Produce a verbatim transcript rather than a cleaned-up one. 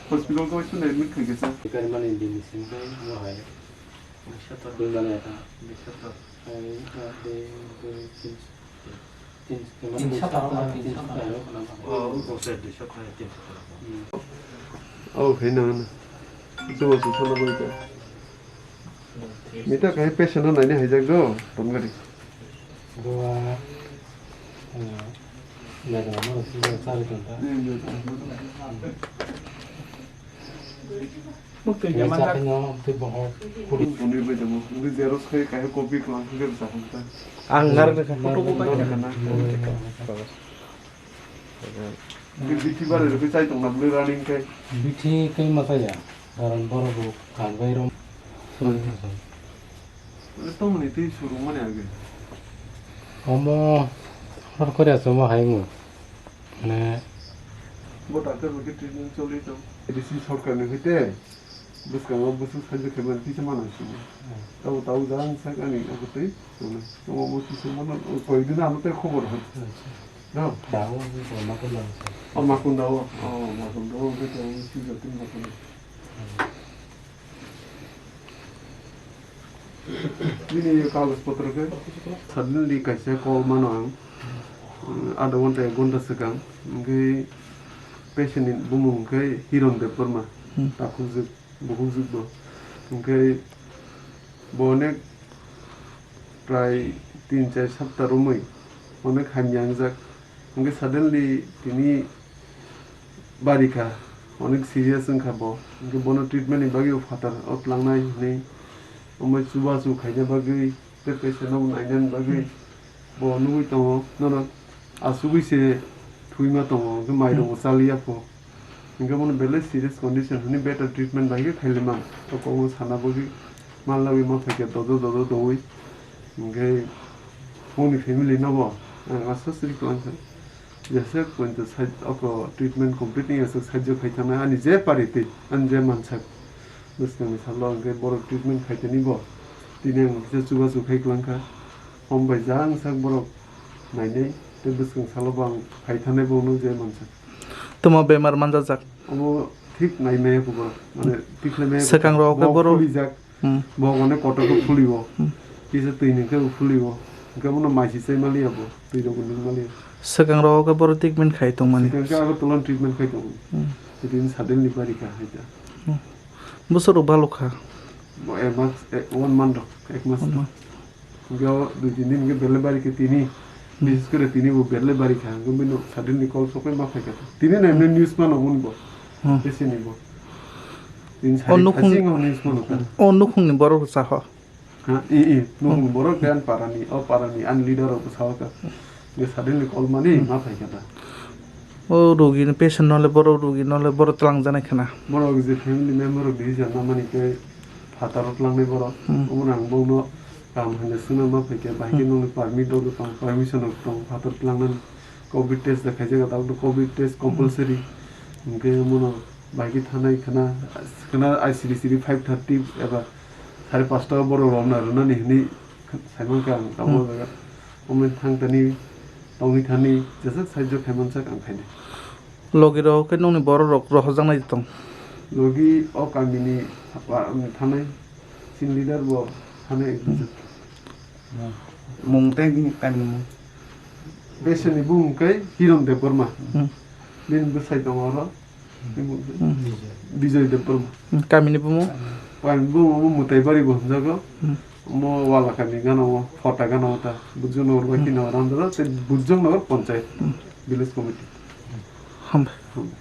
Hospital ko sune admit khai kesa. Kari mani din sing kai mo hai. Bisa to. Kumbana ta. Bisa to. Hai, ha, de, de, tin. Tin, tin, tin sata, tin sata. Oh, oh, sir, di sata, tin sata. Hmm. Oh, khai na na. Sumo su sana boy ta. Mita kai patient no naini haijak do, tongari. Dua, eh, jaga mana sih, cari contoh. Ini, ini. Ini cari no, tu bohong. Ini bai demo. Ini xerox kai kai copy kelang ke bisa kita. Ang ngar ke foto ko bai. Ini bithi bare rwgwi chai tongna bwlwi running khe. Bithi khe ma chaya, karon borok bo kangbai rom. Mane tongmani twi surungmani age. Omo hor kore asomo hai mu. Mane bo doctor bo khe treatment choli tong. A D C sarkar ni hoite bwskango bwswk sajwk khe mani tisa mano sini. Tabo tabo jang sak ani abo twi tongnai. Omo bo tisa mano koi din ano tei khobor hai. No? Dago, omo Makunda. O Makunda o. O Makunda o, ke to si jotin Makunda. Bini kagoj potro khe suddenly kaisa call mano ang. Adha ghonta, ek ghonta swkang. Hwnkhe patient ni bumung hwnkhe Hiron Debbarma. Hmm. Takhukjwk. Bukhukjwk bo. Hwnkhe bo onek prai tin char sapta romwi onek hamya wngjak. Hwnkhe suddenly tini barikha, onek serious wngkha bo. Hwnkhe bono treatment ni bagwi bo phatar o tlangnai hwnwi omo chubachu khaina bagwi tei patient no nainani bagwi bo nugwi tongo, norok asugwi se thwima tongo, hwnkhe mairung bo chaliya pho. Hwnkhe bono belai serious condition hwnwi better treatment bai khe khailai man. Tokobong sana bagwi manlagwi ma phaikha dodo dodo dowi. Hwnkhe boni family no bo ang aswk sri kwlangkha. Jeswk pointo side oko treatment complete wngya swk sahajyo khai thangna ani je pari twi ani je mansak bwskangni salo hwnkhe borok treatment khai tani bo tini ang kisa chubachu khai kwlangkha. Hom bai jang sak borok nainai tei bwskang salo bo ang phai thanai bo no je mansak. Tamo bemar manjajak. Omo thik nai maya khe borok mane thik nai maya khe. Swkang rok khe borok. Bo khulijak. Hmm. Bo mane kotor khe phuliwo. Hmm. Kisa twi ni khe phuliwo. Hwnkhe bono mai si chai maliya bo twi rok ni maliya. Swkang rok khe borok treatment khai tongmani. Swkang khe Agartala treatment khai tongmani. Hmm. Tini suddenly barikha hai da. Hmm. Bwswk rok bhalok kha. Bo ek mas, ek, one month rok, ek mas. One month. Hwnkhe o dui tin din hwnkhe belai bari khe tini, hmm, bises kore tini bo belai bari kha, hwnkhe bini suddenly call sokwi ma phaikha. Tini nai, hmm, news mano boni bo, hmm, tei sini bo. Tini o sari nukhung, khasing o news mano kha. O nukhungni borok rwchak ho? Ha, i, i, nukhung, hmm, borok khe ani parani, o parani, ani leader rok bwsa o kha. Hwnkhe suddenly call mani, hmm, ma phaikha da. O rugi ni patient no le borok rugi no le borok twlang janai khna. Borok je family member rok division na mani khe phataro tlangnai borok. Hmm. Omo nang bokno Kaham hwnwi swngna ma phaikha, bahai khe, hmm, nokni permit rok tong, permission rok tong, phatar tlangnani. Covid test da khaijak, tabuk covid test compulsory. Hwnkhe omono bahai khe thanai khna, khna ai siri siri five thirty eba sare panchta o borok romna rwnani hwnwi saimankha ang tabuk, hmm, o jaga. Omo thang thani, tongwi thani, jeswk sahajyo khai mansak ang khainai. Logi rok khe nokni borok rok rohorjaknai tong? Logi o kamini thanai. Team leader bo thani ekdom. Hmm. Mung tei bini kaimung. Beseni bumung khe Hiron Debbarma. Hmm. Bini bwsai tongo oro. Hmm. Bijoy Debbarma. Hmm, kamini bumung? Kamini bumung omo Mwtai Bari bo hwnjago. Hmm. Omo Walakami gana o, Phota gana o ta. Bujong Nagar bai, hmm, kheno Ramdala tei Bujong Nagar Panchayat. Hmm. Village committee. Hambai. Hmm.